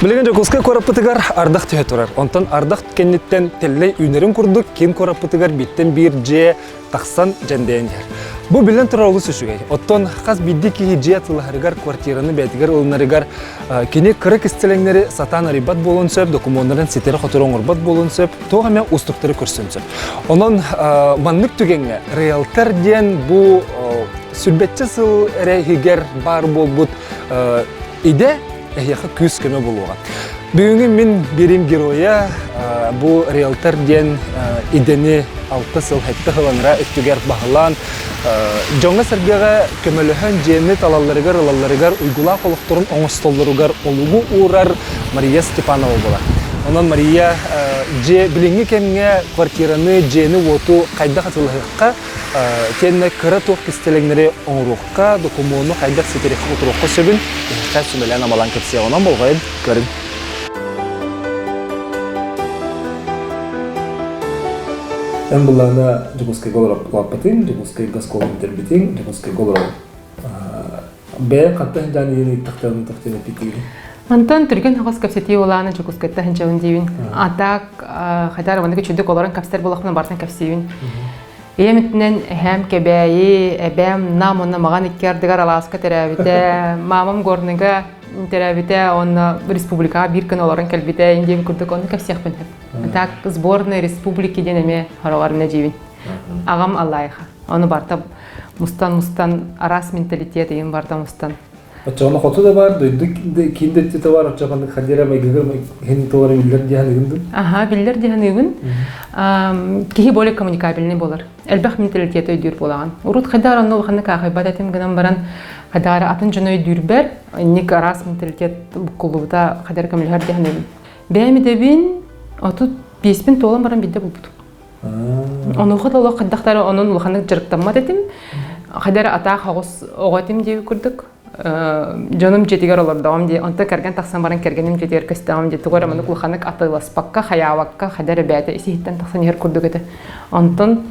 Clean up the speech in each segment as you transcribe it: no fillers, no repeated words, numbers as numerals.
Билигин Дьокуускай куораппытыгар ардах түһэ турар. Онтон ардах кэнниттэн тэллэй үүнэрин курдук киин куораппытыгар бииртэн биир дьиэ тахсан дьэндэйэн иһэр. Бу биллэн турар олус үчүгэй. Оттон хас биирдии киһи дьиэ атыылаһарыгар, квартираны бэйэтигэр ылынарыгар кини кыра кистэлэҥнэри сатаан арыйбат буолуон сөп, докумуоннарын ситэри-хотору оҥорбот буолуон сөп, туох эмэ уустуктары көрсөн сөп. Онон маннык түгэҥҥэ риэлтор диэн бу сүрбэччэ сыл эрэ иһигэр баар буолбут идэ эһиэхэ күүс-көмө буолуоҕа. Бүгүҥҥү мин биэрим геройа бу риэлтор диэн идэни алта сыл сэттэ сыл анараа өттүгэр баһылаан дьоҥҥо-сэргэҕэ көмөлөһөн дьиэни талалларыгар ылалларыгар уйгулаах олохторун оҥостоллоругар олугу уурар Мария Степанова буолар. Онон Мария дьиэ билиҥҥи кэмҥэ квартираны, дьиэни-уоту хайдах атыылаһыахха, итиэннэ кыра туох кистэлэҥнэри оҥоруохха, докумуону хайдах ситэриэххэ-хоторуохха сөбүн эһиэхэ сүбэлээн-амалаан кэпсиэҕэ. Онон болҕойон көрүҥ. Эн былаана Дьокуускайга олорор улааппытыҥ, Дьокуускайга оскуола бүтэрбитиҥ, Дьокуускайга олорор бэйэҥ хантан сылдьан иһин ыйыттахтарына тохтон эппитигин? Онтон түргэн соҕус кэпсэтии улаана Дьокуускайтан сылдьабын диибин. А так хайдах эрэ маннык үчүгдүк олорон кэпсэтэр буоллахпына барытын кэпсиибин. Ийэм өттүнэн эһээм Кэбээйи, эбээм Нам уонна Маҕан икки ардыгар алааска төрөөбүтэ, маамам Горныйга төрөөбүтэ уонна республикаҕа биир күн олорон кэлбитэ диэн курдук ону кэпсиэхпин сөп. Так сборная республики диэн эмиэ хороҕор инэ дьиибин. Аҕам Аллаеха. Ону барыта мустан-мустан араас менталитет иһин барыта мустан. Оччоҕуна хоту да баар, дойду киин да өттүтэ баар, оччо ханнык хадьара майгыгар иһин туолара биллэр дии саныыгын дуу? Аха, биллэр дии саныыбын. Киһи более коммуникабельный буолар. Элбэх менталитет өйдүүр буолаҕын. Урут хайдах онно улаханнык аахайбат этим гынан баран, хайдах атын дьону өйдүүрбэр, инник араас менталитет буккуллубута хайдах көмөлөһөр дии саныыбын. Бэйэм идэбин 35-пин туолан баран биирдэ булбутум. Онуоха да олох хайдахтары онон улаханнык дьарыктаммат этим. Хайда эрэ атаах оҕус оҕо этим диэбит курдук. Дьонум дьиэтигэр олордоҕум дии. Онтон кэргэн тахсан баран кэргэним дьиэтигэр көстөҕүм дии. Тугу эрэ маннык улаханнык атыыласпакка, хайаабакка, хайда эрэ бэйэтэ ис-иһиттэн тахсан иһэр курдук этэ. Онтон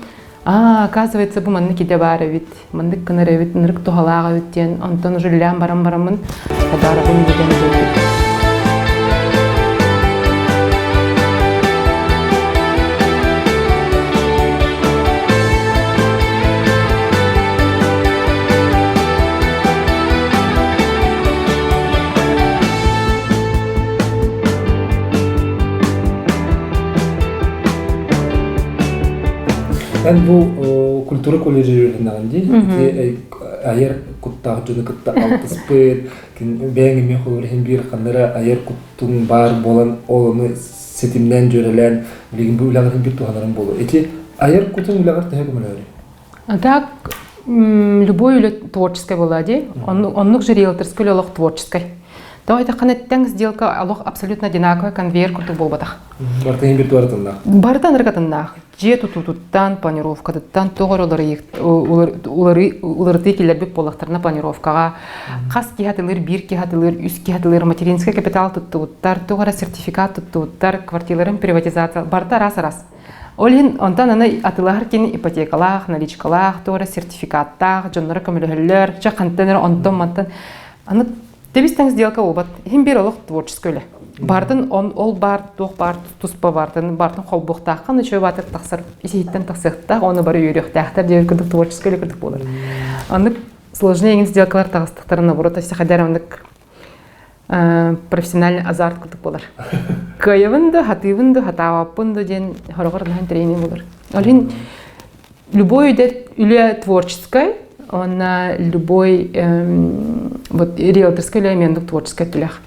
аа, оказывается, бу маннык идэ баар эбит, маннык гынар эбит, ынырык туһалаах эбит диэн, онтон уже үлэлээн баран бараммын, подарогым бүтэн буолбут. Эн бу культура колледжа үөрэнэҕин дии. Ити айар куттаах дьону кытта алтыспыт, бэйэҥ эмиэ холобур иһин биир ханна эрэ айар куттун баар буолан ол ону ситимнээн дьүөрэлээн билигин бу үлэҕэр иһин биир туһанарыҥ буолуо. Ити айар кутуҥ үлэҕэр төһө көмөлөһөрүй? А так любой үлэ творческай буолаа дии. Оннук же риэлторскай үлэ олох творческай. Тоҕо эттэххинэ тэҥ сделка олох абсолютно одинаковый конвейер курдук буолбатах. Барыта иһин биир туоратыннаах. Барыта ынырыкатыннаах. Дьиэ тутуутуттан, планировкатыттан туох эрэ уларытыы киллэрбит буоллахтарына планировкаҕа хас киһи атылыыр, биир киһи атылыыр, үс киһи атылыыр, материнскай капитал туттубуттар, туох эрэ сертификат туттубуттар, квартираларын приватизация барыта араас-араас. Ол иһин онтон аны атыылаһар кини ипотекалаах, наличкалаах, туох эрэ сертификаттаах, дьонноро көмөлөһөллөр, чэ хантан эрэ онтон-мантан аны Тэбис-тэҥ сделка буолбат. Иһин биир олох творческай үлэ. Баартын он, ол баар, туох баар туспа баартын, баартын холбуохтааххын, үчүгэй баатыр тахсар, ис-иһиттэн тахсыахтаах, оны бары үөрүөхтээхтэр диэн курдук творческай үлэ курдук буолар. Оннук сложнее эҥин сделкалар таҕыстахтарын наоборот, хайдар оннук профессиональный азарт курдук буолар. Кыайабын да, хатыыбын да, хатаабаппын да диэн хороҕор наһан тренинг буолар. Ол иһин любой үлэ творческай, уонна любой вот риэлторскай үлэ эмиэ оннук творческай түлэх.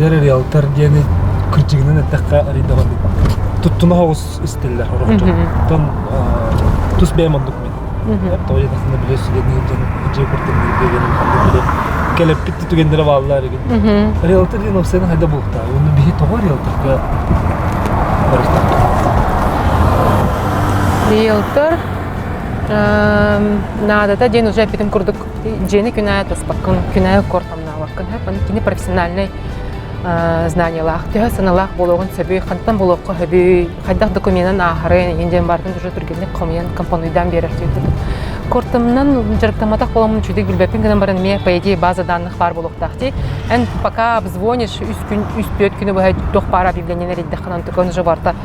Эдэр риэлтор диэни кырдьыгынан эттэххэ арыйдаҕын туттуна соҕус истэллэр сорох дьон. Оттон тус бэйэм оннук мин. Тоҕо диэтэххинэ били студенныы дьон дьиэ куртанныырга диэн улаханнык били кэлэппит да түгэннэрэ бааллар игин. Риэлтор диэн уопсайынан хайда буолуохтаах? Уонна биһи тоҕо риэлторга барыахтаахпыт? Риэлтор наадата диэн уже эппитим курдук дьиэни күн аайы таспаккын, күн аайы куортамнаабаккын. Кини профессиональнай знаниялаах, төһө сыаналаах буолуоҕун сөбүй, хантан буолуохха сөбүй, хайдах докуменын ааһарын, иһин диэн барытын уже түргэнник хомуйан, компонуйдаан биэрэр курдук. Куортамынан дьарыктамматах буоламмын үчүгэй билбэппин гынан баран эмиэ, по идее, база данных баар буолуохтаах дии. Эн пока обзвонишь үс күн, үс-түөрт күнү быһа туох баар объявлениелер ирдэххин, онтукан уже барыта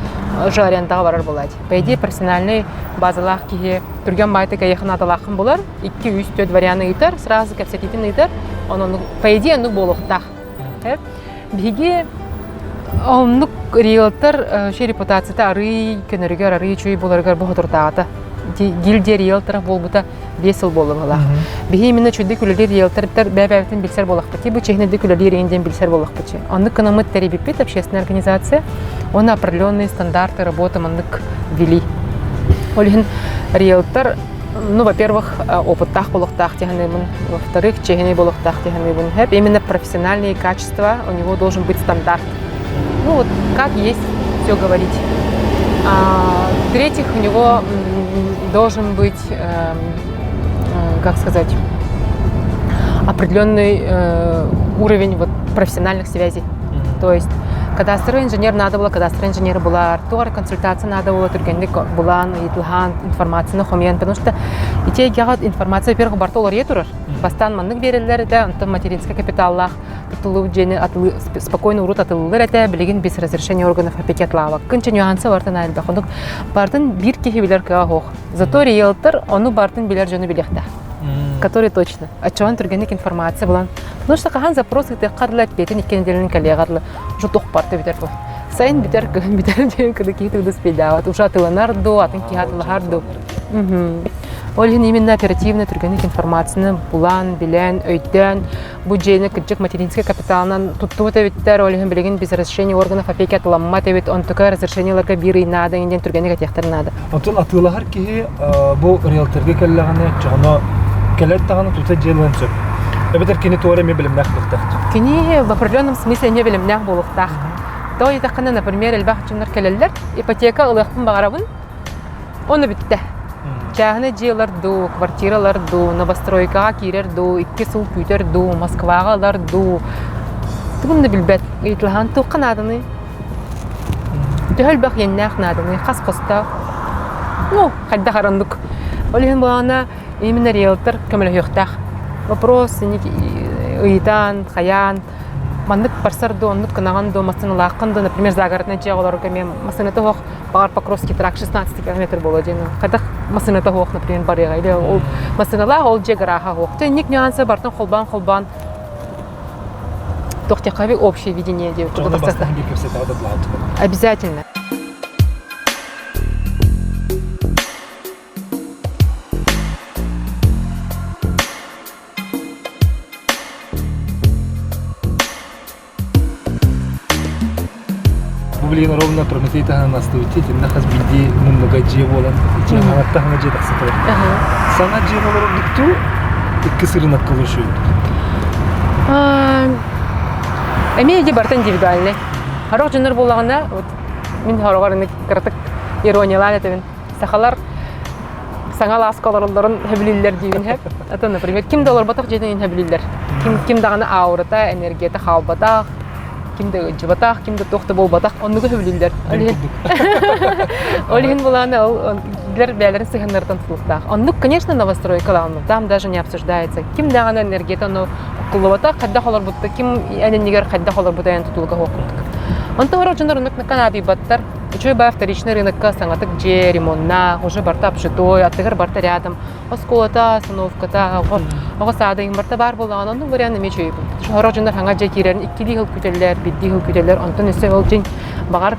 уже арендаҕа барар буолаат. По идее, профессиональный базалаах киһи түргэн баайтык эйиэхэ наадалааххын булар, икки, үс, түөрт варианы ыытар, сразу кэпсэтиитин ыытар, онон по идее оннук буолуохтаах. Биһиги оннук риэлтор вообще репутацията арыый көнөрүгэр, арыый үчүгэй буоларыгар бу соторутааҕыта гильдия риэлтора буолбута 5 сыл буолла быһыылаах. Биһи именно үчүгэй үлэлиир риэлтордар бэйэ-бэйэбитин билсэр буоллахпыт. Бу чиэһинэйдик үлэлиир иһин диэн билсэр буоллахпыт. Оннук гынаммыт тэрийбиппит общественная организация. Уонна определенные стандарты работы маннык ввели. Ол иһин риэлтор ну, во-первых, опыттаах буолуохтаах диэханыбын, во-вторых, чиэһинэй буолуохтаах диэханыбын. Именно профессиональные качества у него должен быть стандарт. Ну вот как есть все говорить. А, в-третьих, у него должен быть, э, как сказать, определенный уровень вот профессиональных связей. То есть кадастровый инженер надо было, кадастровый инженер была, туох консультация надо было, түргэнник булан, ыйытылаан, информацияны хомуйан, потому что ити эйгэҕэ информация, во-первых, барыта уларыйа турар. Бастаан маннык биэрэллэр этэ, онтон материнскай капиталлаах тутулуу дьиэни атылыы спокойно урут атыллар этэ, билигин без разрешения органов опеки атлаабаккын, чэ нюанса барытын элбэх. Оннук барытын биир киһи билэр кыаҕа суох. Зато риэлтор ону барытын билэр дьону билиэхтээх. Который точно. Оччоҕун түргэнник информация булан. Потому что хаһан запрос ыытыахха дылы эппиэтин икки нэдиэлэнэн кэлиэҕэ дылы уже туох барыта бүтэр бу. Сайын бүтэр, кыһын бүтэр диэн кыды киһи тыгды успейдаабат. Уже атыланар дуу, атын киһи атылаһар дуу. Ол иһин именно оперативно түргэнник информацияны булан, билэн, өйдөөн, бу дьиэни кырдьык материнскай капиталынан туттубут эбиттэр, ол иһин билигин без разрешения органов опеки атыламмат эбит, онтука разрешениеларга биир ый наада диэн түргэнник этиэхтэрин наада. Оттон атыылаһар киһи бу риэлторга кэллэҕинэ оччоҕуна кэлэр даҕаны тута дьиэ ылыан сөп. Эбэтэр кини туора эмиэ билимнээх буолуохтаах. Кини в определенном смысле эмиэ билимнээх буолуохтаах. Тоҕо диэтэххинэ, например, элбэх дьоннор кэлэллэр, ипотека ылыахпын баҕарабын, ону бүттэ. Чааһынай дьиэ ылар дуу, квартира ылар дуу, новостройкаҕа киирэр дуу, икки сыл күүтэр дуу, Москваҕа ылар дуу, тугун да билбэт. Ыйыталаһан туохха нааданый? Төһө элбэх иэннээх нааданый, хас хостоох? Ну, хайдах араннык. Ол иһин буолаҕына именно риэлтор көмөлөһүөхтээх. Вопрос ыйытан, хайаан, маннык барсар дуу, оннук гынаҕын дуу, массыыналааххын дуу, например, загороднай дьиэ оҕолорго эмиэ массыыната суох баҕар Покровский тракт 16 километр буолуо диэн хайдах массыыната суох, например, барыаҕа или ол массыыналаах ол дьиэ гарааһа суох. Дьэ инник нюансы бартын холбоон-холбоон туох диэххэ общее видение диэбит Обязательно. Бу билигин ровно Прометей таһынан астыбыт итиннэ хас биирдии муннуга дьиэ буолан ичиэн хаҥатта хаҥа дьиэ тахса турар. Саҥа дьиэ олорордуктуу икки сырынакка олоршуйдук. Эмиэ ити барыта индивидуальный. Сорох дьоннор буоллаҕына, вот мин сороҕор кыратык ирониялаан этэбин. Сахалар саҥа алааска олороллорун сөбүлүүллэр диибин сөп. А например, ким да олорботох дьиэтин сөбүлүүллэр. Ким, ким даҕаны аурата, энергията хаалбатах, ким да ыалдьыбатах, ким да туох да буолбатах, оннугу сөбүлүүллэр. Ол иһин ол иһин булааны ол кинилэр бэйэлэрин сыһыаннарыттан тутулуктаах. Оннук, конечно, новостройкалаах, там даже не обсуждается. Ким даҕаны энергията ону уккуллубатах, хайдах олорбутта, ким эн иннигэр хайдах олорбута эн тутулуга суох курдук. Онтон сорох дьоннор оннук наадыйбаттар. Үчүгэй баар вторичный рынокка саҥатык дьиэ ремоннаах, уже барыта обжитой, аттыгар барыта рядом оскуолата, остановката, оҕо, оҕо саада иһин барыта баар буоллаҕына, оннук вариант эмиэ үчүгэй. Сорох дьоннор саҥа дьиэ киирэрин иккилии сыл күүтэллэр, биирдии сыл күүтэллэр, онтон өссө ол дьиҥ Баҕар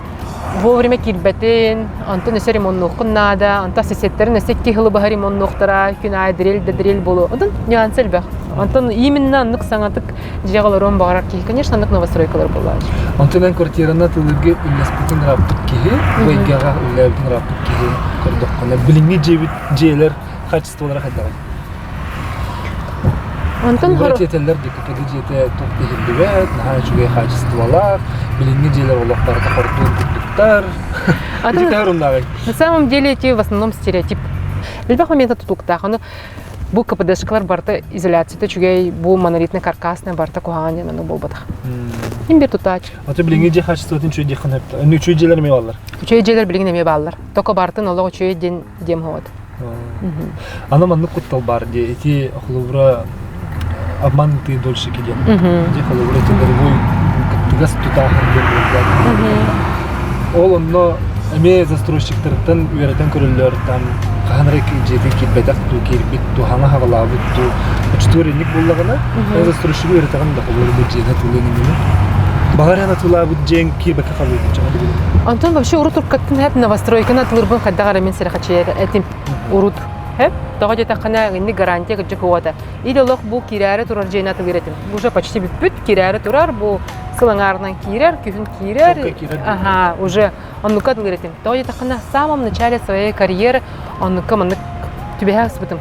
вовремя киирбэтин, онтон өссө ремоннуоххун наада, онтон соседтарын өссө икки сылы быһа ремоннуохтара, күн аайы дрель да дрель буолуо. Онтон нюанс элбэх. Онтон именно оннук саҥатык дьиэҕэ олоруон баҕарар киһи, конечно, оннук новостройкалар буолааччы. Онтон эн квартираны тылыгы үллэспитин ырааппыт киһи, бу эйгэҕэ үлэлээбитин ырааппыт киһи көрдөххүнэ, билиҥҥи дьиэбит дьиэлэр качестволара хайдаҕый? Онтон Холобура этэллэр ДКПД дьиэтэ туох да иһиллибэт, наһаа үчүгэй хаачыстыбалаах, билиҥҥи дьиэлэр олох барыта хордуун курдуктар. Атын Ити оруннааҕый? На самом деле эти в основном стереотип. Элбэх момента тутулуктаах. Ону бу КПДшкалар барыта изоляцията үчүгэй, бу монолитный каркасный барыта куһаҕан диэн ону буолбатах. Им бир тутаач. Аты билиҥҥи дьиэ хаачыстыбатын үчүгэй диэххин сөп. Өнү үчүгэй дьиэлэр эмиэ бааллар. Үчүгэй дьиэлэр билигин эмиэ бааллар. Токо бартын олох үчүгэй диэн диэм хоҕот. Аны маннык куттал баар дии ити холобура обманутые дольщики диэн. Дии холобура ити годовой кыттыгас тутааһын диэн буолбат. Ол онно эмиэ застройщиктарыттан үөрэтэн көрөллөр там хаһан эрэ дьиэтин киирбэтэх дуу киирбит дуу хаҥа хаҕалаабыт дуу оччотугар инник буоллаҕына застройщигы үөрэтэҕин да холобура бу дьиэни атыылыан иннинэ баҕар эн атыылаабыт дьиэҥ киирбэккэ халыыбыт дьоҥо Онтон вообще урут уруккаттан хэп новостройканы атылырбын хайдах эрэ мин сэрэхэчийэр этим урут хэп тоҕо диэтэххинэ инник гарантия кырдьык уота или олох бу киирээри турар дьиэни атылыыр этим уже почти бүппүт киирээри турар бу сыл аҥаарынан киирэр күһүн киирэр ага уже оннукка атылыыр этим тоҕо диэтэххинэ в самом начале своей карьеры оннукка маннык түбэһэ сыспытым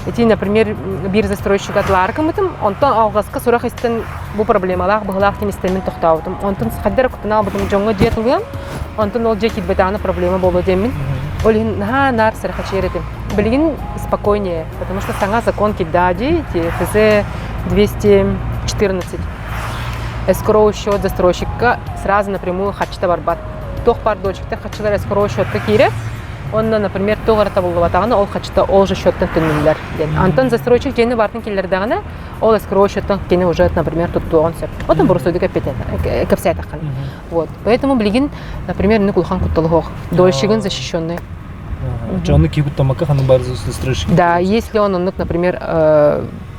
Ити, например, биир застройщик атылаары гыммытым, онтон алҕаска сурах истэн бу проблемалаах быһылаах диэн истэммин тохтообутум. Онтон хайдах эрэ куттана албытым дьоҥҥо дьиэ атылыам, онтон ол дьиэ киирбэтэҕинэ проблема буолуо диэммин. Ол иһин наһаа наар сэрэхэчийэр этим. Билигин спокойнее, потому что саҥа закон киирдэҕэ дии, ТФЗ 214. Эскроу счет застройщикка сразу напрямую харчыта барбат. Туох баар дольщиктар харчылар эскроу счетка киирэр, Онно, например, туох эрэ табыллыбатаҕына, ол хачыта ол же счеттан төннүллэр диэн. Антон застройщик дьиэни баартын киллэрдэҕинэ, ол эскроу счеттан кини уже, например, туттуоҕун сөп. Отон боростуойдук кэпсээтэххин. Вот. Поэтому билигин, например, инник улахан кутталы суох. Дольщигын защищенный. Чону киһи куттамакка ханнык баар застройщик? Да, если он оннук, например,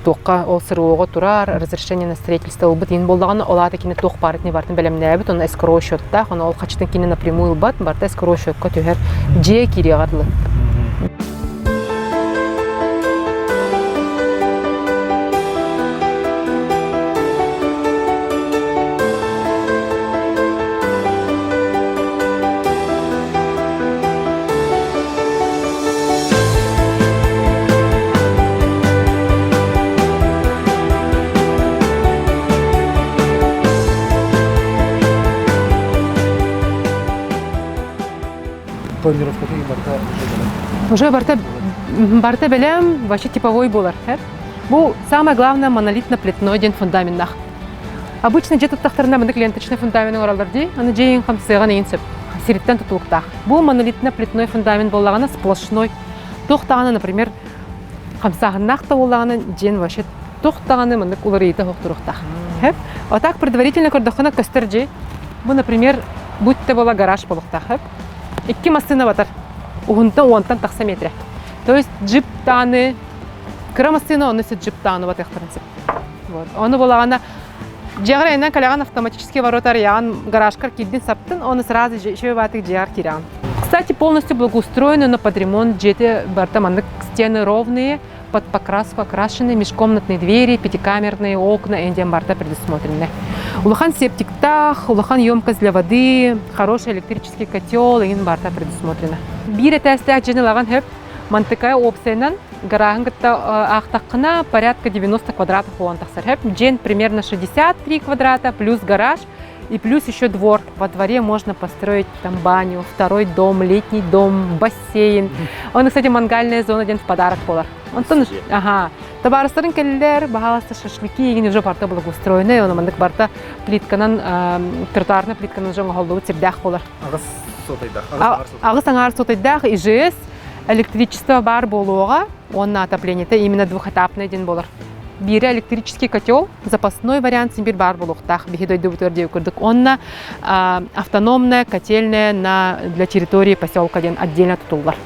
туохха ол СРО-ҕа турар разрешение на строительство ылбыт иин буоллаҕына, ол аата кини туох баар итини барытын бэлэмнээбит, онно эскроу счеттаах, ону ол хачытын кини напрямую ылбат, барыта эскроу счетка түһэр, дьиэ киириэҕэ дылы. Планировката барыта уже барыта барыта бэлэм вообще типовой буолар. Бу самое главное монолитно-плитной диэн фундаменнах. Обычно дьиэ туттахтарына мындык ленточный фундамент оҥороллор дии, аны дьиэйин хамсыаҕын иһин сөп. Сириттэн тутулуктаах. Бу монолитно-плитной фундамент буоллаҕына сплошной. Туох даҕаны, например, хамсааһыннаах да буоллаҕына дьиэн вообще туох даҕаны маннык уларыйыыта суох туруохтаах. А так предварительно көрдөххүнэ көстөр дьиэ. Бу, например, будь то была гараж буолуохтаах. Икки массыына батар. Уһунтан уонтан тахса метрэ. То есть джип даҕаны кыра массыына онно джип даҕаны батыахтарын сөп. Вот. Ону буолаҕына дьиэҕэр айаннан кэлэҕин автоматически ворота арыйаҕын гаражкар киирдин саптын, оны сразу еще баатык дьиэҕэр киирэҕин. Кстати, полностью благоустроено, но под ремонт дьиэтэ барыта маннык стены ровные, под покраску окрашены, межкомнатные двери, пятикамерные окна, диэн барыта предусмотрены. Улахан септиктаах, улахан емкость для воды, хороший электрический котел, иҥин барыта предусмотрено. Биир этээстээх дьиэни ылаҕын сөп, Мантыкая уопсайынан гарааһын кытта аахтаххына порядка 90 квадратов буолан тахсар. Дьиэн примерно 63 квадрата плюс гараж и плюс еще двор. Во дворе можно построить там баню, второй дом, летний дом, бассейн. Он, кстати, мангальная зона диэн в подарок буолар. Онтон, ага, табаарыстарын кэллэр, баһааласта шашлыки игин уже барта благоустроенный, оны маннык барта плитканан, тротуарная плитканан уже оҥоһуллубут сирдээх буолар. Аҕыс сотайдаах. Аҕыс аҥаар сотайдаах ИЖС электричество баар буолуоҕа уонна отоплениета именно двухэтапный диэн буолар. Биирэ электрический котел, запасной вариант син биир баар буолуохтаах биһи дойдубутугар диэки курдук. Уонна автономная котельная на для территории поселка диэн отдельно тутуллар.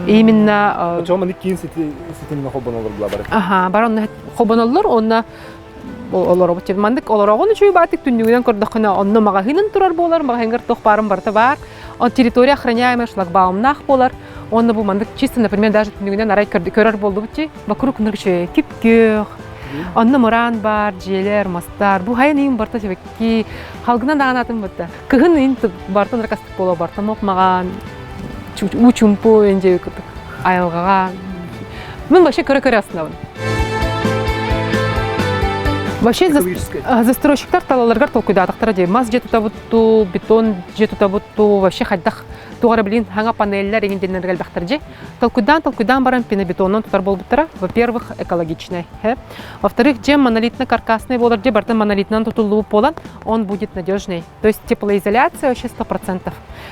Именно Очоҕо маннык киин ситимҥэ холбоноллор була бары. Аха, бар онно холбоноллор, онно. Олоробут. Маннык олороҕун үчүгэй баатык түннүгүнэн көрдөххүнэ онно маҕаһыынын турар буолар, маҕаһыыҥҥар туох баарын барыта баар. Он территория охраняемая шлагбаумнаах буолар. Онно бу маннык чисто, например, даже түннүгүнэн арай көрөр буоллубут чи вокруг үчүгэй күп-күөх. Онно мыраан баар, дьиэлэр, мастар. Бу хайан иин барта сибэкки халгынан даҕаны атын бытта. Кыһын иин бартан ракастык буола барта мок маҕан уу чумпу инже айылҕаҕа. Мин вообще көрө-көрө астынабын. Вообще застройщиктар талаларыгар толкуйдаатахтара дии. Мас дьиэ тутабыт бетон дьиэ тутабыт вообще хайдах туох эрэ билин хаҥа панеллэр иҥин диэннэр элбэхтэр дьи. Толкуйдаан толкуйдаан баран пенобетонунан тутар буолбуттара. Во-первых, экологичнай. Во-вторых, дьиэ монолитно-каркасный буолар дьиэ барытын монолитынан тутуллубут буолан, он будет надежный. То есть теплоизоляция вообще 100%.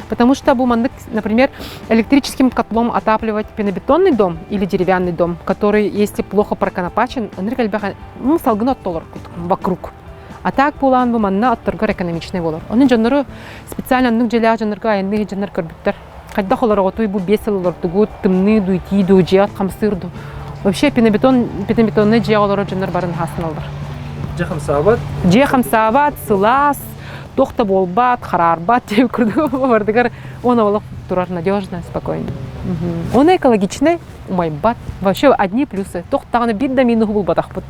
Потому что бу маннык, например, электрическим котлом отапливать пенобетонный дом или деревянный дом, который, если плохо проконопачен, ну, салгын оттолор вокруг. А так буолан бу манна отторгор экономичный болор. Onun дьоннору специально оннук дьиэлээх дьоннорго айанныыр дьоннор көрбүттэр. Хайдах олороҕутуй бу биэс сыл олордугут, тымныы дуу, итии дуу, дьиэ хамсыыр дуу. Вообще пенобетон, пенобетонный дьиэ олорор дьоннор барын хаасыналлар. Дьиэ хамсаабат? Дьиэ хамсаабат, сылаас, туох да буолбат, хараарбат диэн курдук бардыгар он олох турар надежно, спокойно. Он экологичный, умайбат. Вообще одни плюсы. Туох даҕаны биир да минуһу булбатахпыт.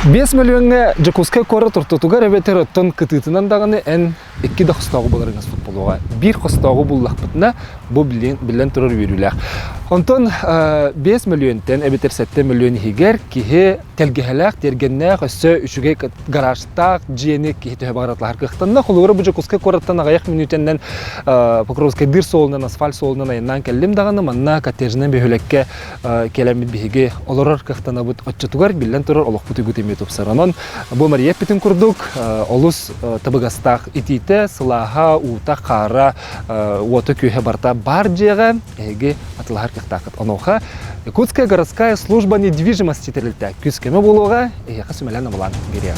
Биэс мөлүйүөҥҥэ Дьокуускай куорат ортотугар эбэтэр оттон кытыытынан даҕаны эн икки да хостооҕу буларыҥ футболуоҕа. Биир хостооҕу буллахпытына, бу биллэн турар үөрүүлээх. Онтон 5 мөлүйүөнтэн эбэтэр 7 мөлүйүөн иһигэр киһи тэлгэһэлээх, тиэргэннээх, өссө үчүгэй гаражтаах дьиэни киһи төһө баҕаратлаһар кыахтанна. Холобура бу Дьокуускай куораттан аҕыйах мүнүүтэннэн Покровскайдыыр суолунан, асфальт суолунан айаннаан кэллим даҕаны, манна коттеджынан бөһүөлэккэ кэлэммит биһиги олорор кыахтанабыт оччотугар биллэн турар олохпут үгүт эмиэ тупсар. Онон бу Мария эппитин курдук олус табыгастаах итиитэ, сылааһа, уута, хаара, уота-күөһэ барыта баар дьиэҕэ эһиги атылаһар кыахтааххыт. Онуоха Якутская городская служба недвижимости тэрилтэ күүс-көмө буолуоҕа, эһиэхэ сүмэлэн-абылаан биэриэҕэ.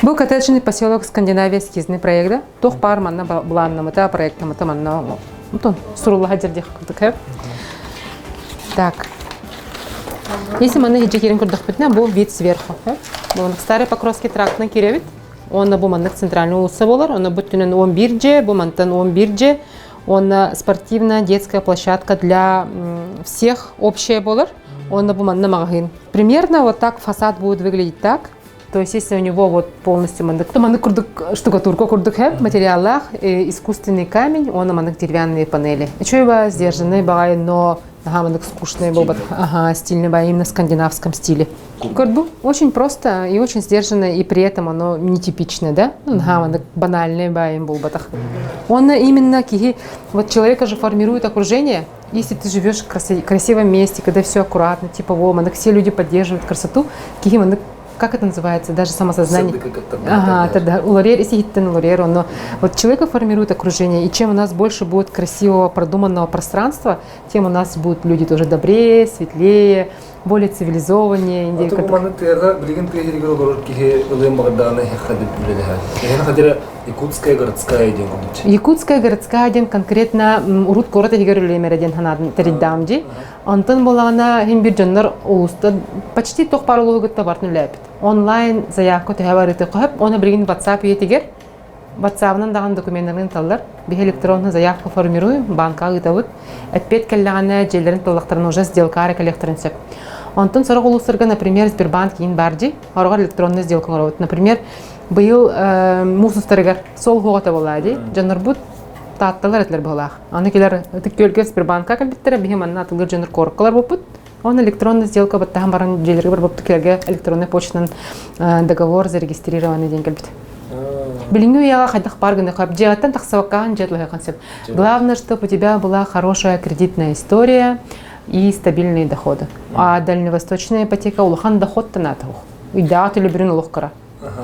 Бу коттеджный поселок Скандинавия эскизный проекта. Туох баар манна былааннамыта, проектамыта манна Онтон суруллаха дьэрдиэх курдук. Так. Если манна иһдьэ киирэн көрдөхпүтүнэ, бу вид сверху. Бу Старый Покровский трактынан киирэбит. Уонна бу маннык центральный улица болар. Онно бу түнэн 11 дьиэ, бу мантан 11 дьиэ. Уонна спортивная детская площадка для всех общая болар. Уонна бу манна маҕаһыын. Примерно вот так фасад будет выглядеть так. То есть если у него вот полностью маннык, маннык курдук штукатурка курдук хэп материаллаах искусственный камень, он маннык деревянные панели. Үчүгэй сдержанный баҕайы, но ага, маннык скучный был ага, стильный баҕайы, именно скандинавском стиле. Көрбу очень просто и очень сдержанно, и при этом оно нетипичное, да? Ну, ага, маннык банальный баҕайы буолбатах. Он именно киһи, вот человека же формирует окружение, если ты живешь в красивом месте, когда все аккуратно, типа, во, маннык все люди поддерживают красоту, киһи маннык как это называется, даже самосознание. Ага, тогда уларер, если уларер, но вот человека формирует окружение, и чем у нас больше будет красивого, продуманного пространства, тем у нас будут люди тоже добрее, светлее, более цивилизованнее. Аты бу маны тыаҕа билигин тыа сиригэр олорор киһи ылыан баҕардаҕына эһиэхэ үлэлэһэр. Эһиэхэ хадира Якутская городская диэн курдук. Якутская городская диэн конкретно урут куорат иһигэр үлэлэмэрэ диэн санаатын тэрийдэҕим дии. Онтон буоллаҕына иһин бир дьоннор улууста почти туох баар улууһу кытта бартын үлэлээппит. Онлайн заявка төһө барыты хоһоп, оны билигин WhatsApp үйэтигэр WhatsApp-ынан даҕаны докуменнарын ыталлар. Биһи электронный заявка формируем, банка ыытабыт. Эппиэт кэллэҕинэ дьиэлэрин таллахтарына уже сделкаара кэлиэхтэрин сөп. Онтон сорох улуустарга, например, Сбербанк киин баар дии, ороҕор электронный сделка оҥоробут. Например, быйыл муус устарыгар сол хуоҕата буолаа дии. Дьоннорбут таатталар этилэр быһылаах. Аны кэлэр Ытык Күөлгэ Сбербанка кэлбиттэрэ, биһи манна атылыыр дьоннор куораккалар буолбут. Он электронный сделка баттаһан баран дьиэлэргэ барбыппыт кэлэргэ электронный почтанан договор зарегистрированный диэн кэлбит. Билиҥҥи үйэҕэ хайдах баар гына хөп. Дьиэҕиттэн тахсыбаккаҕын дьиэ тулуһуоххун сөп. Главное, чтобы у тебя была хорошая кредитная история и стабильные доходы. А дальневосточная ипотека улахан доход наатах. Ыйдааҕы төлөбүрүн олох кыра.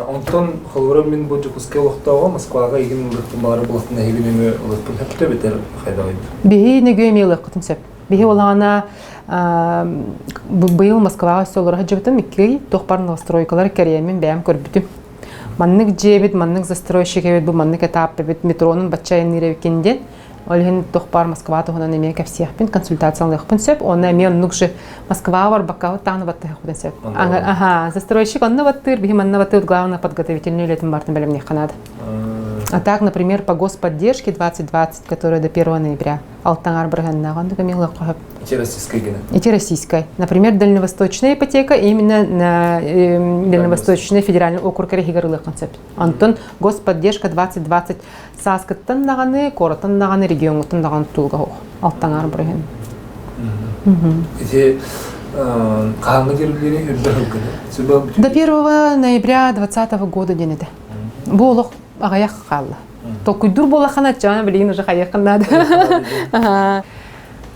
Онтон холобура мин бу Дьокуускай олохтооҕо Москваҕа игин ылыахпын баҕарар булахпын эһиги нөҥүө ылыахпын сөптө эбэтэр хайдаҕый? Биһи нөҥүө эмиэ ылыаххытын сөп. Биһи улаана быйыл Москваҕа өссө олоро сылдьыбытым икки туох бар новостройкалар кэриэммин бэйэм көрбүтүм. Маннык дьиэбит, маннык застройщик эбит, бу маннык этап эбит, метронун бачча айанныыр эбиккин диэн. Ол иһин туох баар Москва туһунан эмиэ кэпсиэхпин, консультация ылыахпын сөп. Уонна эмиэ оннук же Москваҕа барбакка тааны баттыахпын сөп. Аха, застройщик онно баттыыр, биһи манна баттыыр, главное подготовительный үлэтин бартын бэлэмниэххэ наада. А так, например, по господдержке 2020, которая до 1 ноября, алтаҥар бырыһыаннаах оннук эмиэ ылыахха сөп. Ити российская гена. Ити российская. Например, дальневосточная ипотека именно на Дальневосточный федеральный округ иһигэр ылыаххын сөп. Онтон господдержка 2020 сааскыттан даҕаны, куораттан даҕаны, региоҥҥуттан даҕаны тутулуга суох. Алтаҥар бырыһыан. Ити хаһааҥҥы диэри үрдэ сылгыны? До 1 ноября 2020 года диэн этэ. Бу олох аҕыйах хаалла. Толкуйдуур буоллаххына, чаана билигин уже хайыаххын наада.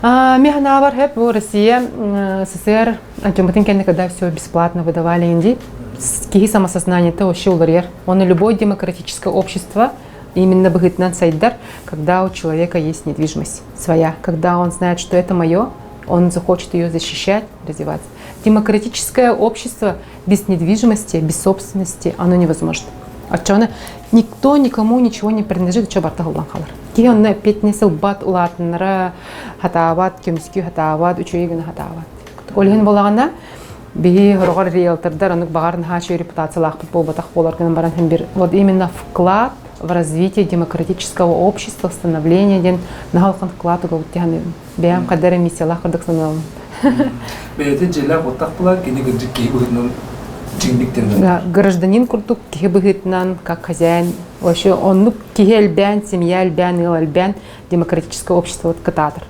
Мен санаабар хөп бу Россия СССР антимытын кэннэ, когда все бесплатно выдавали инди, киһи самосознание-то вообще уларыйар. Он любое демократическое общество именно быһыытынан сайдар, когда у человека есть недвижимость своя, когда он знает, что это мое, он захочет ее защищать, развиваться. Демократическое общество без недвижимости, без собственности, оно невозможно. Оччоҕуна никто никому ничего не принадлежит, оччо барта ыллан хаалар. Киһи онно эппиэтинэс ылбат, улаатыннара хатаабат, көмүскүү хатаабат, үчүгэй гына хатаабат. Ол иһин буолаҕына, биһи хороҕор риэлтордар оннук баҕар наһаа үчүгэй репутациялаахпыт буолбатах буолар гынан баран һин бир вот именно вклад в развитие демократического общества, становление диэн наһаа улахан вклад угабыт диэн бэйэм хайда эрэ миссиялаах курдук саныыбын. Бэйэтэ дьиэлээх уоттаах буолан кини кырдьык киһи быһыытынан чиҥник тэннэр. Гражданин курдук киһи быһыытынан как хозяин вообще оннук киһи элбээн, семья элбээн, ыал элбээн демократическое общество кытаатар.